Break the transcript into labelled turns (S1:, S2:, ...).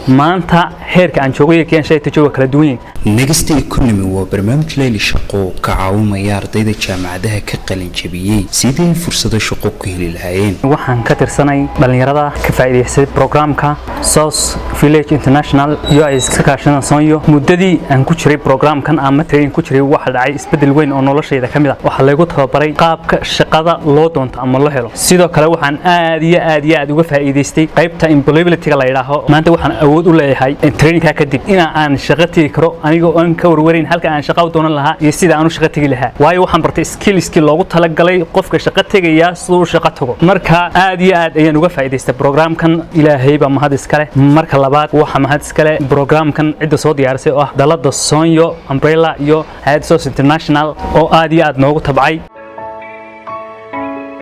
S1: Maanta heerka aan joogay iyo keen shayta jooga kala duwan yihiin.
S2: Next Economy waa barnaamij leyli shaqo oo ka caawimaya ardayda jaamacadaha ka qalin jabiyey sidii ay fursado shaqo ku heli lahaayeen.
S1: Waxaan ka tirsanay dhalinyarada ka faa'iidaystay programka South Village International iyo ay iska kaashadaan Sonyo. Muddadii aan ku jiray programkan ama training ku jiray, waxa dhacay isbedel weyn oo noloshayda ka mid ah. Waxaa laygu tababaray qaabka shaqada loo doonto ama loo helo. Sidoo kale waxaan aad iyo aad iyo aad uga faa'iidaystay qaybta employability-ga la yidhaaho. Maanta waxaan awood u leeyahay trainingka kadib in aan shaqo tegi karo, anigoo aan ka warwareyn halka aan shaqo u doonan lahaa iyo sida aan u shaqo tegi lahaa, waayo waxaan bartay skillskii loogu talagalay qofka shaqo tegaya siduu u shaqo tago. Marka aad iyo aad ayaan uga faa'iidaystay programkan. Ilaahay baa mahad iskale. Marka labaad waxaa mahad iskale programkan cidda soo diyaarisay oo ah dalada Sonyo Umbrella iyo hay'adda Source International oo aad iyo aad noogu tabcay.